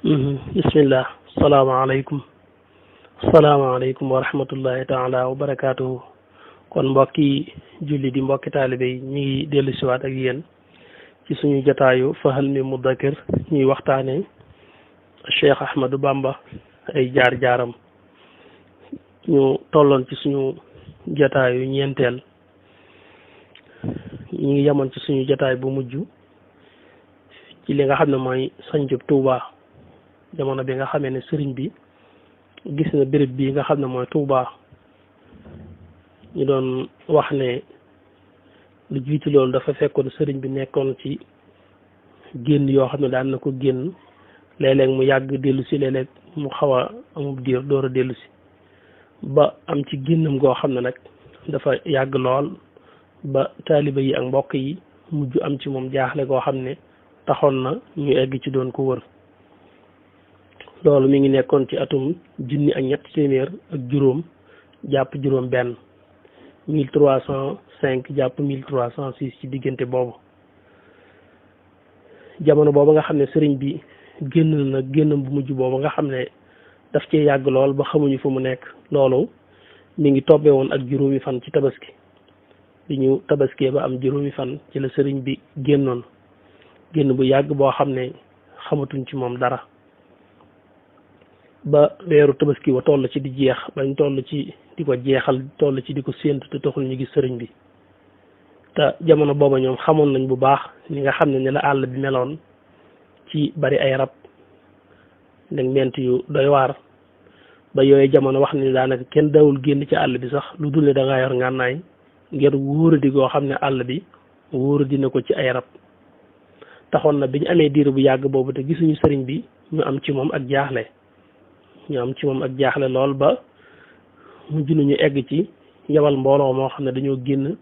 bismillah salaamaaleykum salaamaaleykum wa rahmatullahi taala wa barakaatuhu kon mbokki julli di mbokki taalibe yi ñu ngi dellu siwaat ak yéen ci suñu jotaayu Fahal mi Mudakkir ñuy waxtaane Cheikh Ahmadou Bamba ay jaar-jaaram ñu tolloon ci suñu jotaayu ñeenteel ñu ngi yemoon ci suñu jotaay bu mujj ci li nga xam ne mooy sañcub Tuuba jamono bi nga xamee ne sëriñ bi gis na béréb bii nga xam ne mooy Tuuba ñu doon wax ne lu jiitu loolu dafa fekkoon sëriñ bi nekkoon ci génn yoo xam ne daan na ko génn léeg-léeg mu yàgg dellu si léeg-léeg mu xaw a amub diir door a dellu si ba am ci génnam goo xam ne nag dafa yàgg lool ba taaliba yi ak mbokk yi mujj am ci moom jaaxle goo xam ne taxoon na ñu egg ci doon ko wër loolu mi ngi nekkoon ci atum junni ak ñett téeméer ak juróom jàpp juróom benn 1305 jàpp 1306 ci diggante boobu jamono boobu nga xam ne sëriñ bi génn na génnam bu mujj boobu nga xam ne daf cee yàgg lool ba xamuñu fu mu nekk loolu mi ngi tobbee woon ak juróomi fan ci tabaski bi ñu tabaskee ba am juróomi fan ci la sëriñ bi génnoon génn bu yàgg boo xam ne xamatuñ ci moom dara ba weeru tabaski wa toll ci di jeex bañ toll ci di ko jeexal toll ci di ko séentu te taxul ñu gis sëriñ bi te jamono booba ñoom xamoon nañ bu baax ni nga xam ne ni la àll bi meloon ci bari ay rab nag ment yu doy waar ba yooyu jamono wax ni daanaka kenn dawul génn ci àll bi sax lu dul ne da ngaa yor ngànnaay ngir wóoradi goo xam ne àll bi wóoradi na ko ci ay rab taxoon na bi ñu amee diir bu yàgg boobu te gisuñu sëriñ bi ñu am ci moom ak jaaxle lool ba mujj nañu egg ci yabal mbooloo moo xam ne dañoo génn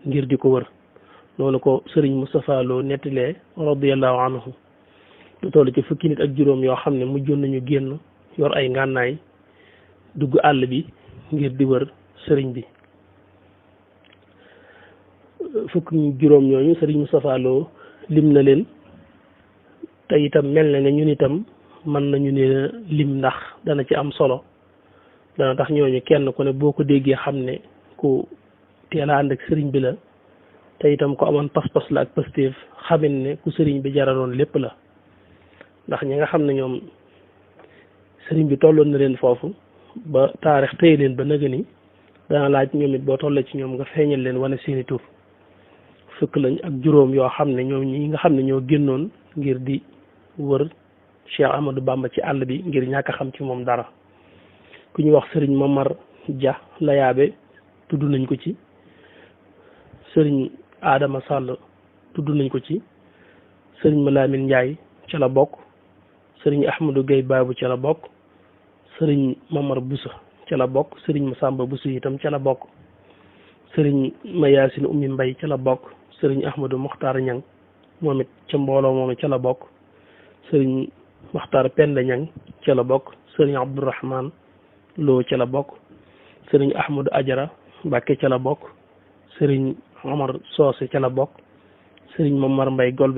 ngir di ko wër noonu ko sëriñ Moustapha Lo nettilee radiyallahu anhu lu toll ci fukki nit ak juróom yoo xam ne mujjoon nañu génn yor ay ngànnaay dugg àll bi ngir di wër sëriñ bi fukki juróom ñooñu sëriñ Moustapha Lo lim na leen te itam mel na ne ñun itam mën nañu ne lim ndax dana ci am solo dana tax ñooñu kenn ku ne boo ko déggee xam ne ku teel a ànd ak sëriñ bi la te itam ko amoon pas-pas la ak pastéef xamin ne ku sëriñ bi jaraloon lépp la ndax ñi nga xam ne ñoom sëriñ bi tolloon na leen foofu ba taarix téye leen ba nëga ni dana laaj ñoom it boo tollee ci ñoom nga feeñal leen wane seeni tur fukk lañ ak juróom yoo xam ne ñoom ñi nga xam ne ñoo génnoon ngir di wër Cheikh Ahmadou Bamba ci àll bi ngir ñàkk a xam ci moom dara ku ñuy wax sëriñ Mamar Dia Layaabe tudd nañ ko ci sëriñ Adama Sall tudd nañ ko ci sëriñ Malamine Ndiaye ca la bokk sëriñ Ahmadou Gueye Babou ca la bokk sëriñ Mamar Boussa ca la bokk sëriñ Masamba Boussa itam ca la bokk sëriñ Mayacine Oumy Mbaye ca la bokk sëriñ Ahmadou Mokhtar Niang moom it ca mbooloo moom ca la bokk sëriñ Mokhtar Penda Niang ca la bokk sëriñ Abdourahman Lo ca la bokk sëriñ Ahmadou Ajara Mbàkke ca la bokk sëriñ Omar Soose ca la bokk sëriñ Mamar Mbay Gol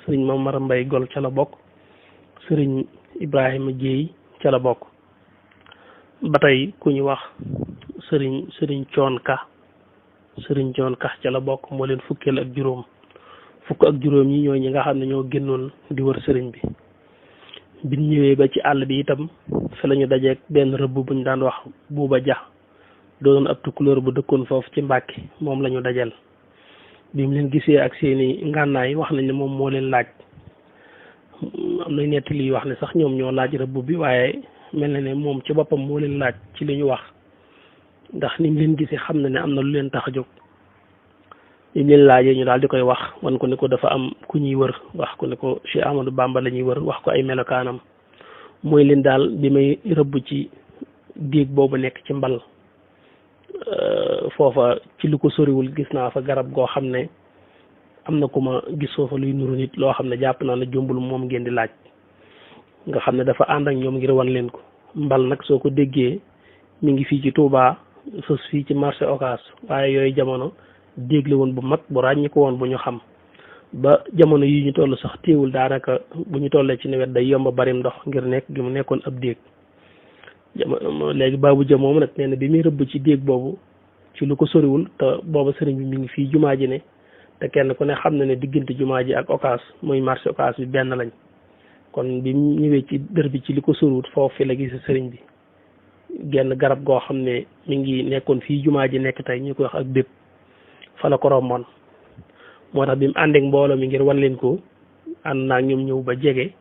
sëriñ Mamar Mbay Gol ca la bokk sëriñ Ibrahima Jéey ca la bokk ba tey ku ñu wax sëriñ Coon Ka ca la bokk moo leen fukkeel ak juróom fukk ak juróom yi ñooy ñi nga xam ne ñoo génnoon di wër sëriñ bi biñ ñëwee ba ci àll bi itam fa la ñu dajeeg benn rëbb buñ daan wax Buuba Ja doon ab tukulóor bu dëkkoon foofu ci Mbàkke moom la ñu dajal bi mu leen gisee ak seeni ngànnaay wax nañ ne moom moo leen laaj am na nettali yi wax ne sax ñoom ñoo laaj rëbb bi waaye mel na ne moom ci boppam moo leen laaj ci li ñu wax ndax ni mu leen gisee xam na ne am na lu leen tax a jóg li leen laajee ñu daal di koy wax wan ko ne ko dafa am ku ñuy wër wax ko ne ko Cheikh Ahmadou Bamba la ñuy wër wax ko ay melokaanam mooy leen daal bi may rëbb ci déeg boobu nekk ci mbal foofa ci lu ko soriwul gis naa fa garab goo xam ne am na ku ma gis foofa luy nuru nit loo xam ne jàpp naa ne jombul moom ngeen di laaj nga xam ne dafa ànd ak ñoom ngir wan leen ko mbal nag soo ko déggee mi ngi fii ci Touba sos fii ci marché Ocass waaye yooyu jamono déeg la woon bu mag bu ràññi ko woon bu ñu xam ba jamono yi ñu toll sax téewul daanaka bu ñu tollee ci nawet day yomb bari ndox ngir nekk gi mu nekkoon ab déeg jamono léegi baabu ja moom nag nee na bi muy rëbb ci déeg boobu ci lu ko soriwul te booba sëriñ bi mi ngi fii jumaa ji ne te kenn ku ne xam na ne diggante jumaa ji ak Ocass muy marché Ocass bi benn lañ kon bi mu ñëwee ci dër bi ci li ko soriwut foofu fi la gis sëriñ bi genn garab goo xam ne mi ngi nekkoon fii jumaa ji nekk tey ñu koy wax ak bépp fa la ko romboon moo tax bi mu àndeek mbooloo mi ngir wan leen ko ànd naa ñoom ñëw ba jege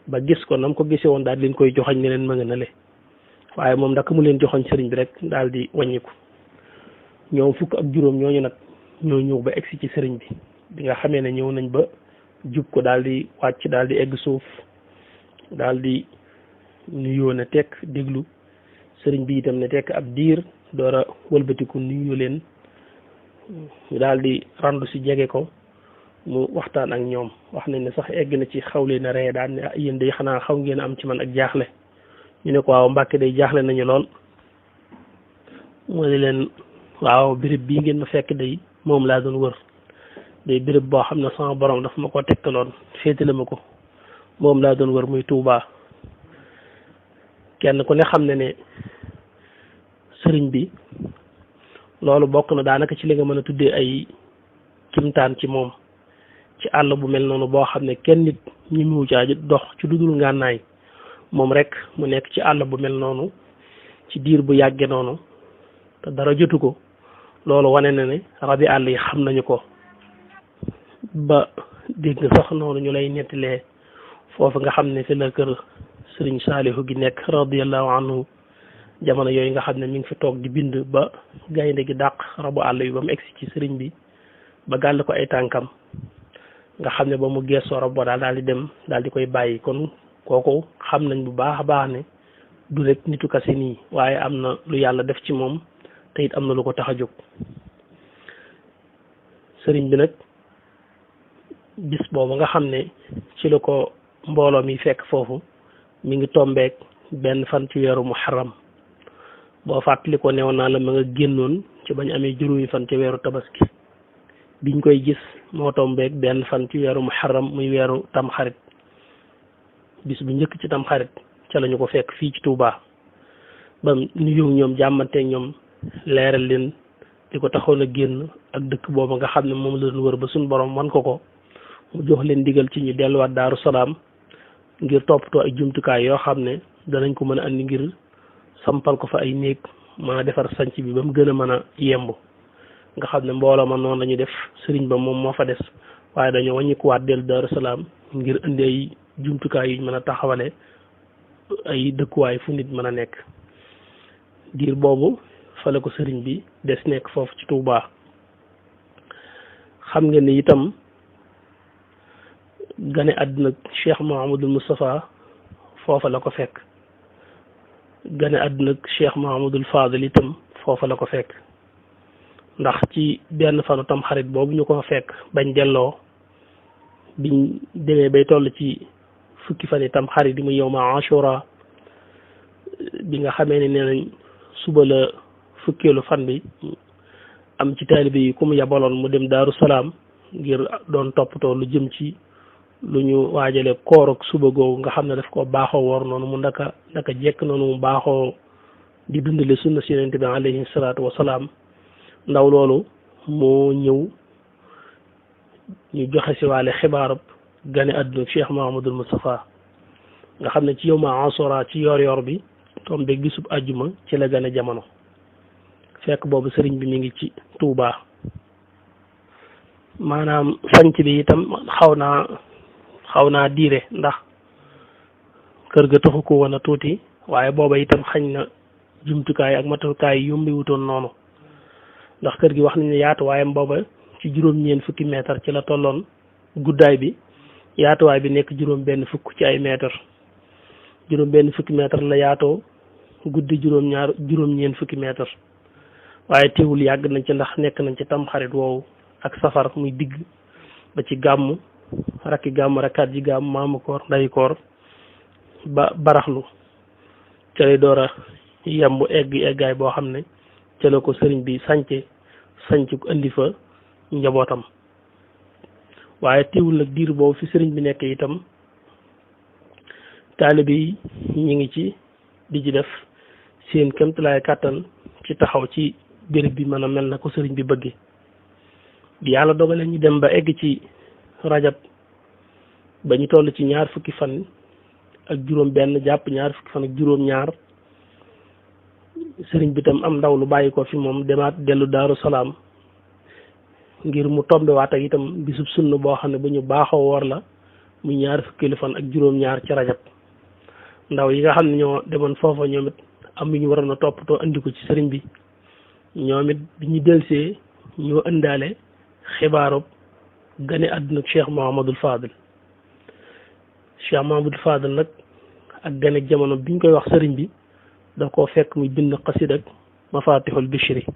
ba gis ko nam ko gisee woon daal leen koy joxañ ne leen ma nga na le waaye moom naka mu leen joxoñ sëriñ bi rek daal di wàññiku ñoom fukk ak juróom ñooñu nag ñoo ñëw ba egsi ci sëriñ bi bi nga xamee ne ñëw nañ ba jub ko daal di wàcc daal di egg suuf daal di nuyoo ne tekk déglu sëriñ bi itam ne tekk ab diir door a wëlbatiku nuyu leen ñu daal di randu si jege ko mu waxtaan ak ñoom wax nañ ne sax egg na ci xawle na ree daan ne yéen day xanaa xaw ngeen am ci man ak jaaxle ñu ne ko waaw Mbàkke day jaaxle nañu lool moo di leen waaw béréb bii ngeen ma fekk day moom laa doon wër day béréb boo xam ne sama borom dafa ma ko tegtaloon féetale ma ko moom laa doon wër muy Tuubaa kenn ku ne xam ne ne sëriñ bi loolu bokk na daanaka ci li nga mën a tuddee ay kimtaan ci moom ci àll bu mel noonu boo xam ne kenn nit ñi mu caa dox ci dudul ngànnaay moom rek mu nekk ci àll bu mel noonu ci diir bu yàgge noonu te dara jotu ko loolu wane na ne rabi àll yi xam nañu ko ba dégg nga sax noonu ñu lay nettalee foofu nga xam ne fi la kër sëriñ Saalihu gi nekk radiyallahu anhu jamono yooyu nga xam ne mi ngi fi toog di bind ba gaynde gi dàq rabu àll yi ba mu egsi ci sëriñ bi ba gàll ko ay tànkam nga xam ne ba mu geesoo rab ba daal di dem daal di koy bàyyi kon kooku xam nañ bu baax a baax ne du rek nitu kase nii waaye am na lu yàlla def ci moom te it am na lu ko tax a jóg sëriñ bi nag bis boobu nga xam ne ci la ko mbooloo mi fekk foofu mi ngi tombeek benn fan ci weeru muharram boo fàttali ko newoon naa la ma nga génnoon ci bañ amee juróomi fan ci weeru tabaski biñ koy gis moo tombeek benn fan ci weeru muharram muy weeru tamxarit bis bu njëkk ci tamxarit ca lañu ko fekk fii ci Touba ba nuyu ñoom jàmmanteeg ñoom leeral leen di ko taxoon a génn ak dëkk boobu nga xam ne moom la doon wër ba suñu borom wan ko mu jox leen digal ci ñu delluwaat Daaru Salaam ngir toppatoo ay jumtukaay yoo xam ne danañ ko mën a andi ngir sampal ko fa ay néeg mën a defar sanc bi ba mu gën a mën a yemb nga xam ne mbooloo ma noonu lañu def sëriñ ba moom moo fa des waaye dañoo wàññikuwaat dellu Daaru Salaam ngir indi ay jumtukaay yuñ mën a taxawale ay dëkkuwaay fu nit mën a nekk diir boobu fale ko sëriñ bi des nekk foofu ci Touba xam ngeen ni itam gane àdduna Cheikh Mouhamadul Moustapha foofa la ko fekk gane àdduna Cheikh Mouhamadul Fadil itam foofa la ko fekk ndax ci benn fanu tam xarit boobu ñu ko fekk bañ delloo biñ demee bay toll ci fukki fan itam xarit yi mu yow ma Ashura bi nga xamee ne nee nañ suba la fukkeelu fan bi am ci taalibe yi ku mu yabaloon mu dem Daaru Salaam ngir doon toppatoo lu jëm ci lu ñu waajale koor ak suba googu nga xam ne daf ko baaxoo woor noonu mu ndaka jekk noonu mu baaxoo di dundale sunna si Yonent bi alayhi salaatu wasalaam ndaw loolu moo ñëw ñu joxe si waale xibaarab gane àdduna Cheikh Mouhamadul Moustapha nga xam ne ci yow ma Ashura ci yor bi tombeeg bisub àjjuma ci la gane jamono fekk boobu sëriñ bi mi ngi ci Touba maanaam sanc bi itam xaw naa diire ndax kër ga taxu ko woon a tuuti waaye booba itam xañ na jumtukaay ak matukaay yombi wutoon noonu ndax kër gi wax nañ ne yaatuwaayam booba ci juróom-ñeent fukki mètre ci la tolloon guddaay bi yaatuwaay bi nekk juróom-benn fukk ci ay mètre juróom-benn fukki mètre la yaatoo guddi juróom-ñeent fukki mètre waaye teewul yàgg nañ ci ndax nekk nañ ci tamxarit woowu ak safar muy digg ba ci gàmm rakki gàmm rakkaat ji gàmm maamu koor ndayi koor ba baraxlu ca lay door a yemb eggaay boo xam ne ca la ko sëriñ bi sanc ko indi fa njabootam waaye teewul nag diir boobu fi sëriñ bi nekk itam taalibe yi ñu ngi ci di ci def seen kéemtalaay kàttan ci taxaw ci béréb bi mën a mel na ko sëriñ bi bëgge yàlla dogale ñu dem ba egg ci rajab ba ñu toll ci 20 fan ak juróom benn jàpp 20 fan ak juróom ñaar sëriñ bi tam am ndaw lu bàyyi ko fi moom demaat dellu Daaru Salaam ngir mu tombe waat ak itam bisub sunna boo xam ne bu ñu baaxoo woor la muy 20 fan ak juróom ñaar ci rajab ndaw yi nga xam ne ñoo demoon foofa ñoom it am ñu waroon a toppatoo andi ko ci sëriñ bi ñoom it bi ñu delsee ñoo ëndaale xibaarub gane àdduna Cheikh Mouhamadul Fadil Cheikh Mouhamadul Fadil nag ak gane jamono biñ koy wax sëriñ bi da koo fekk muy bind xasid ak Mafatihul Bichri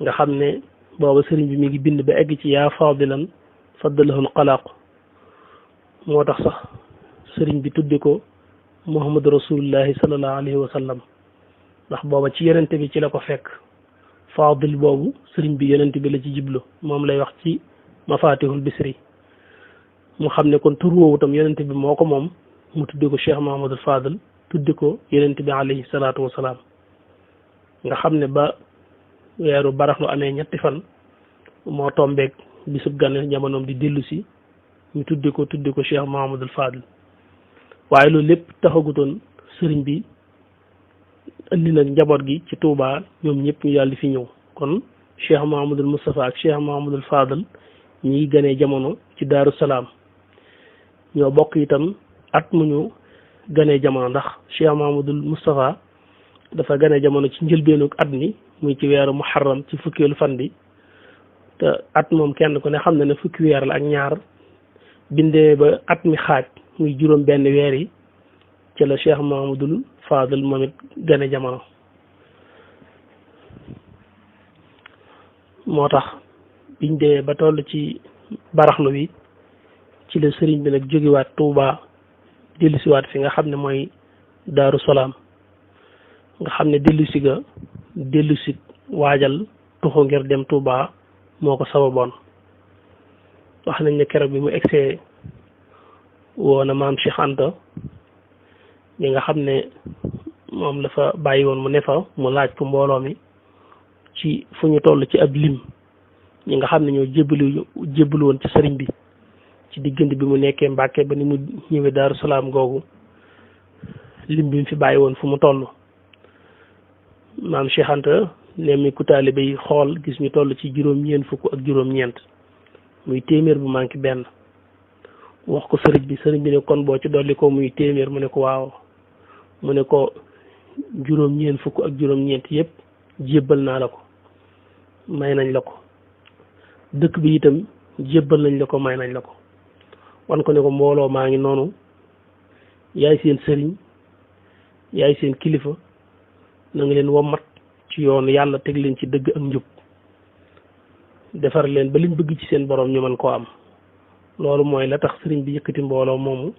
nga xam ne booba sëriñ bi mi ngi bind ba egg ci yaa fadilan faddalahul xalaaq moo tax sax sëriñ bi tudde ko Muhammadu Rasulullahi sallallahu alayhi wa sallam ndax booba ci yonente bi ci la ko fekk fadil boobu sëriñ bi yonente bi la ci jiblu moom lay wax ci Mafatihul Bichri mu xam ne kon tur woowu tam yonente bi moo ko moom mu tudde ko Cheikh Mouhamadul Fadil tudde ko yonente bi alayhi salaatu wasalaam nga xam ne ba weeru baraxlu amee 3 fan moo tombeeg bisub gane jamonoom di dellu si ñu tudde ko Cheikh Mouhamadul Fadil waaye loolu lépp taxagutoon sëriñ bi indi nag njaboot gi ci Touba ñoom ñëpp ñu yàlla fi ñëw kon Cheikh Mouhamadul Moustapha ak Cheikh Mouhamadul Fadil ñi ngi ganee jamono ci Daaru Salaam ñoo bokk itam at mu ñu ganee jamono ndax Cheikh Mouhamadul Moustapha dafa ganee jamono ci njëlbeenug at mi muy ci weeru muharram ci fukkeelu fan bi te at moom kenn ku ne xam na ne fukki weer la ak ñaar bindee ba at mi xaaj muy juróom benn weer yi ci la Cheikh Mouhamadul Fadil moom it gane jamono moo tax biñ dee ba toll ci baraxlu bi ci la sëriñ bi nag jógewaat Touba dellusiwaat fi nga xam ne mooy Daaru Salaam nga xam ne dellusi waajal tuxu ngir dem Touba moo ko sababoon wax nañ ne keroog bi mu egsee woona maam Cheikh Anta ñi nga xam ne moom la fa bàyyi woon mu ne fa mu laaj ko mbooloo mi ci fu ñu toll ci ab lim ñi nga xam ne ñoo jébbalu woon ci sëriñ bi ci diggante bi mu nekkee Mbàkke ba ni mu ñëwee Daaru Salaam googu lim bi mu fi bàyyi woon fu mu toll maam Cheikh Anta ne mi ku taalibe yi xool gis ñu toll ci juróom-ñeent fukk ak juróom-ñeent muy téeméer bu manqué benn wax ko sëriñ bi ne kon boo ci dolli ko muy téeméer mu ne ko waaw mu ne ko juróom-ñeent fukk ak juróom-ñeent yëpp jébbal naa la ko may nañ la ko dëkk bi itam jébbal nañ la ko may nañ la ko wan ko ne ko mbooloo maa ngi noonu yaay seen sëriñ yaay seen kilifa na nga leen wommat ci yoonu yàlla teg leen ci dëgg ak njub defar leen ba liñ bëgg ci seen borom ñu mën koo am loolu mooy la tax sëriñ bi yëkkati mbooloo moomu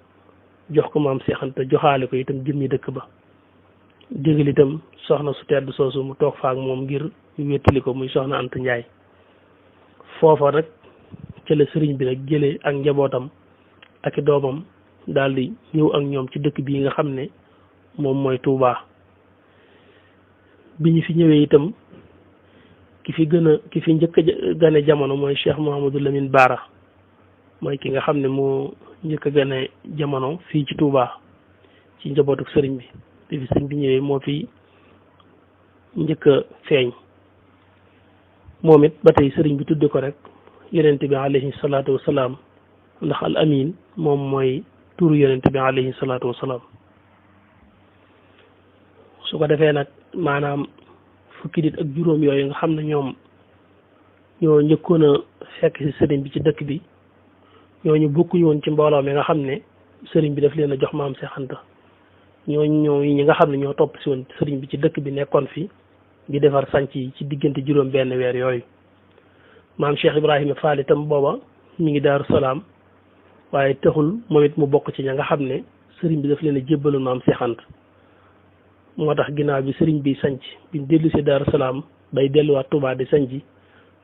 jox ko maam Cheikh Anta joxaale ko itam jëmmi dëkk ba digal itam soxna su tedd soosu mu toog fa ak moom ngir wéttali ko muy soxna Anta Njaay foofa nag ca la sëriñ bi nag jëlee ak njabootam ak i doomam daal di ñëw ak ñoom ci dëkk bii nga xam ne moom mooy Touba bi ñu fi ñëwee itam ki fi njëkk a gane jamono mooy Cheikh Mouhamadou Lamine Bara mooy ki nga xam ne moo njëkk a gane jamono fii ci Touba ci njabootuk sëriñ bi fi sëriñ bi ñëwee moo fi njëkk a feeñ moom it ba tey sëriñ bi tudde ko rek yonent bi alayhi salaatu wasalaam ndax al amin moom mooy turu yonent bi alayhi salaatu wasalaam su ko defee nag maanaam fukki nit ak juróom yooyu nga xam ne ñoom ñoo njëkkoon a fekk ci sëriñ bi ci dëkk bi ñooñu bokkuñu woon ci mbooloo mi nga xam ne sëriñ bi daf leen a jox maam Cheikh Anta ñooñu ñi nga xam ne ñoo topp si woon sëriñ bi ci dëkk bi nekkoon fi di defar sanc yi ci diggante juróom benn weer yooyu maam Cheikh Ibrahima Fall itam booba mi ngi Daaru Salaam waaye taxul moom it mu bokk ci ña nga xam ne sëriñ bi daf leen a jébbaloon maam Cheikh Anta moo tax ginnaaw bi sëriñ bi sanc bi dellu si Daaru Salaam bay delluwaat Touba di sanc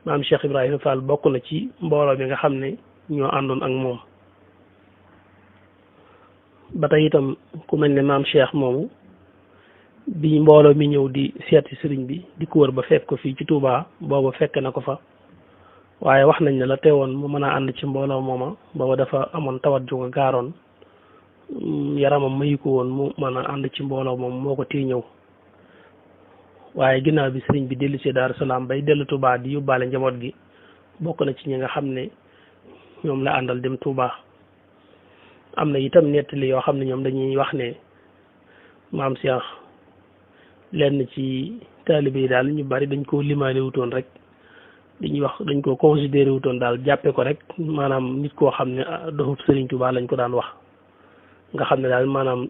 maam Cheikh Ibrahima Fall bokk na ci mbooloo mi nga xam ne ñoo àndoon ak moom. ba tey itam ku mel ne maam Cheikh moomu bi mbooloo mi ñëw di seeti sëriñ bi di ko wër ba fekk ko fii ci Touba booba fekk na ko fa waaye wax nañ ne la teewoon mu mën a ànd ci mbooloo mooma booba dafa amoon tawat ju ko gaaroon yaramam mayu ko woon mu mën a ànd ci mbooloo moom moo ko téye ñëw waaye ginnaaw bi sëriñ bi dellu si Daaru Salaam bay dellu Touba di yóbbaale njaboot gi bokk na ci ñi nga xam ne ñoom la àndal dem Touba. am na itam nettali yoo xam ne ñoom dañuy wax ne maam Cheikh lenn ci taalibe yi daal ñu bari dañ koo limaale wutoon rek dañuy wax dañ koo considéré wutoon daal jàppe ko rek maanaam nit koo xam ne doxub Sëriñ Tuubaa lañ ko daan wax nga xam ne daal maanaam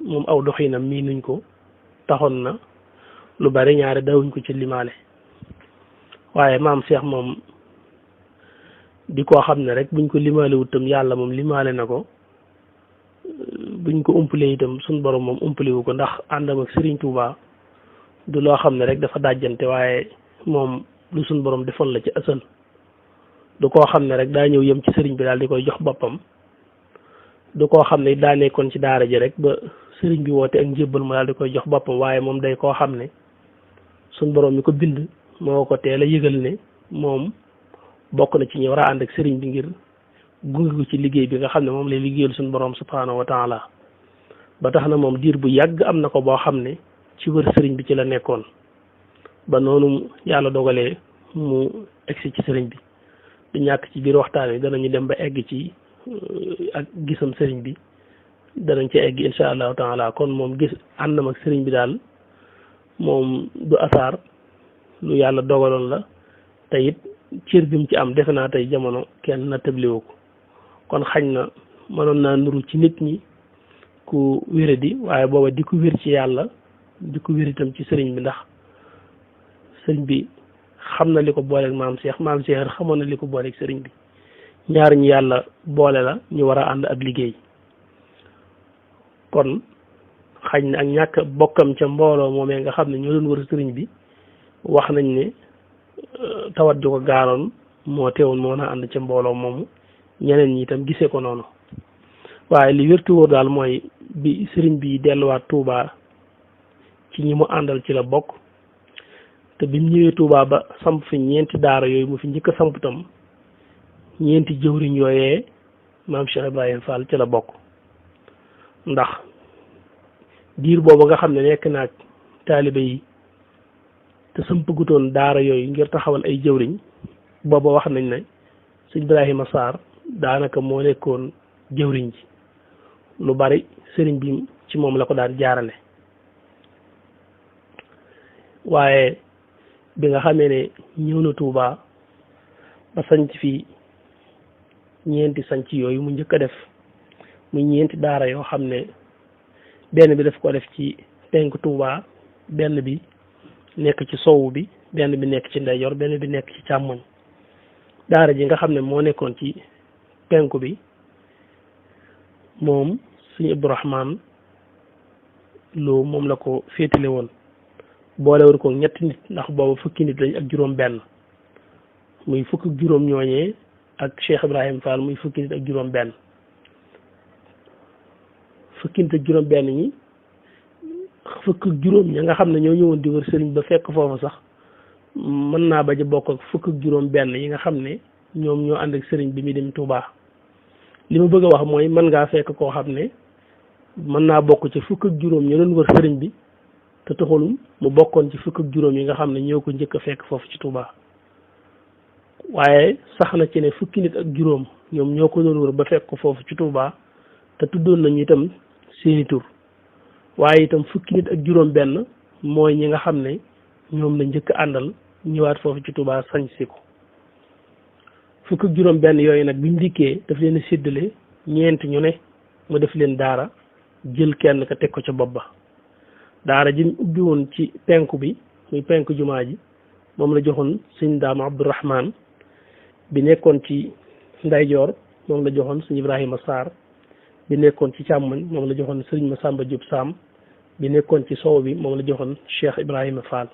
moom aw doxinam mii nuñ ko taxoon na lu bari ñaare dawuñ ko ci limaale waaye maam Cheikh moom di koo xam ne rek buñ ko limaale wutam yàlla moom limaale na ko buñ ko umpalee itam suñ borom moom umpale wu ko ndax àndam ak Serigne Touba du loo xam ne rek dafa dajjante waaye moom lu suñ borom defoon la ci ësal du koo xam ne rek daa ñëw yem ci Serigne bi daal di koy jox boppam du koo xam ne daa nekkoon ci daara ji rek ba Serigne bi woote ak njébbal mu daal di koy jox boppam waaye moom day koo xam ne suñ borom mi ko bind moo ko teel a yëgal ne moom bokk na ci ñi war a ànd ak Serigne bi ngir gunge ko ci liggéey bi nga xam ne moom lay liggéeyal suñu borom subhaanahu wa taala ba tax na moom diir bu yàgg am na ko boo xam ne ci wër sëriñ bi ci la nekkoon ba noonu yàlla dogalee mu egsi ci sëriñ bi du ñàkk ci biir waxtaan wi danañu dem ba egg ci ak gisam sëriñ bi danañ ci egg insha allahu taala kon moom gis àndam ak sëriñ bi daal moom du asaar lu yàlla dogaloon la te it cër bi mu ci am defe naa tey jamono kenn na tëbliwu ko kon xañ na mënoon naa nuru ci nit ñi ku wéradi waaye booba di ko wér ci yàlla di ko wér itam ci sëriñ bi ndax sëriñ bi xam na li ko booleeg maam Cheikh xamoon na li ko booleeg sëriñ bi ñaar ñi yàlla boole la ñu war a ànd ab liggéey kon xañ na ak ñàkk bokkam ca mbooloo moomee nga xam ne ñoo doon wër sëriñ bi wax nañ ne tawat ju ko gaaroon moo teewoon moo na ànd ca mbooloo moomu ñeneen ñi itam gisee ko noonu waaye li wértu wóor daal mooy bi sëriñ bi delluwaat Touba ci ñi mu àndal ci la bokk te bi mu ñëwee Touba ba samp fi ñeenti daara yooyu mu fi njëkk a samp tam ñeenti jëwriñ yooyee maam Cheikh Ibrahima Fall ci la bokk ndax diir boobu nga xam ne nekk naag taalibe yi te sampagutoon daara yooyu ngir taxawal ay jëwriñ booba wax nañ ne sëñ Ibrahima Sarr daanaka moo nekkoon jëwriñ ji lu bari sëriñ bi ci moom la ko daan jaarale waaye bi nga xamee ne ñëw na Touba ba sanc fi ñeenti sanc yooyu mu njëkk a def mu ñeenti daara yoo xam ne benn bi daf ko def ci penk Touba benn bi nekk ci sowu bi benn bi nekk ci ndeyjoor benn bi nekk ci càmmoñ daara ji nga xam ne moo nekkoon ci penku bi moom suñu Abdourahman Lo moom la ko féetale woon boolewul ko ñetti nit ndax boobu fukki nit lañ ak juróom benn muy fukk ak juróom ñooñee ak Cheikh Ibrahima Fall muy fukki nit ak juróom benn fukki nit ak juróom benn ñi fukk ak juróom ña nga xam ne ñoo ñëwoon di wër sëriñ ba fekk foofu sax mën naa bañ a bokk ak fukk ak juróom benn yi nga xam ne ñoom ñoo ànd ak sëriñ bi muy dem Touba li ma bëgg a wax mooy mën ngaa fekk koo xam ne mën naa bokk ci fukk ak juróom ñu doon wër sëriñ bi te taxul mu bokkoon ci fukk ak juróom yi nga xam ne ñoo ko njëkk a fekk foofu ci Touba waaye sax na ci ne fukki nit ak juróom ñoom ñoo ko doon wër ba fekk ko foofu ci Touba te tuddoon nañu itam seeni tur waaye itam fukki nit ak juróom benn mooy ñi nga xam ne ñoom la njëkk àndal ñëwaat foofu ci Touba sañ si ko fukk ak juróom benn yooyu nag bi mu dikkee daf leen a séddale ñeent ñu ne mu def leen daara jël kenn ka teg ko ca bopp ba daara ji mu ubbi woon ci penku bi muy penku jumaa ji moom la joxoon sëñ Daam Abdourahman bi nekkoon ci ndeyjoor moom la joxoon sëñ Ibrahima Sarr bi nekkoon ci càmmoñ moom la joxoon sëriñ Massamba Diop Sam bi nekkoon ci sow bi moom la joxoon Cheikh Ibrahima Fall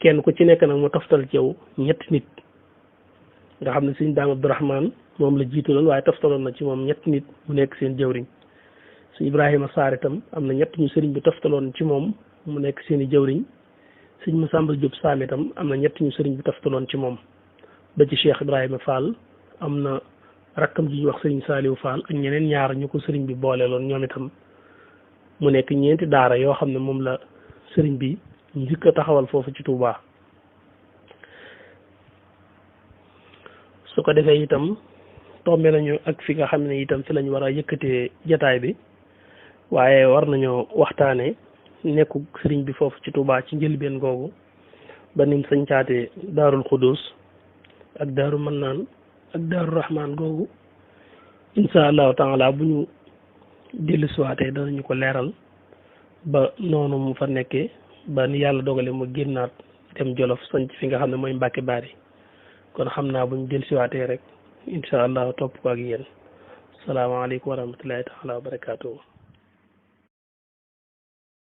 kenn ku ci nekk nag mu toftal ci yow ñetti nit nga xam ne sëñ Daam Abdourahman moom la jiitaloon waaye toftaloon na ci moom ñett nit mu nekk seen jëwriñ sëñ Ibrahima Sarr itam am na ñett ñu sëriñ bi toftaloon ci moom mu nekk seen i jëwriñ sëñ Massamba Diop Sam itam am na ñett ñu sëriñ bi toftaloon ci moom ba ci Cheikh Ibrahima Fall am na rakkam ji ñuy wax sëriñ Saliou Fall ak ñeneen ñaar ñu ko sëriñ bi booleeloon ñoom itam mu nekk ñeenti daara yoo xam ne moom la sëriñ bi njëkk a taxawal foofu ci Touba. su ko defee itam tombe nañu ak fi nga xam ne itam fi lañ war a yëkkatee jataay bi waaye war nañoo waxtaane nekku sëriñ bi foofu ci Touba ci njëlbeen googu ba nim sañcaatee daarul Xudus ak daaru Mannaan ak daaru Rahman googu insha allahu taala bu ñu dellusiwaatee danañu ko leeral ba noonu mu fa nekkee ba ni yàlla dogale mu génnaat dem Jolof sañc fi nga xam ne mooy Mbàkke Baari kon xam naa bu ñu dellusiwaatee rek insha allah topp ko ak yéen salaamaaleykum wa rahmatullahi taala wa barakaatuhu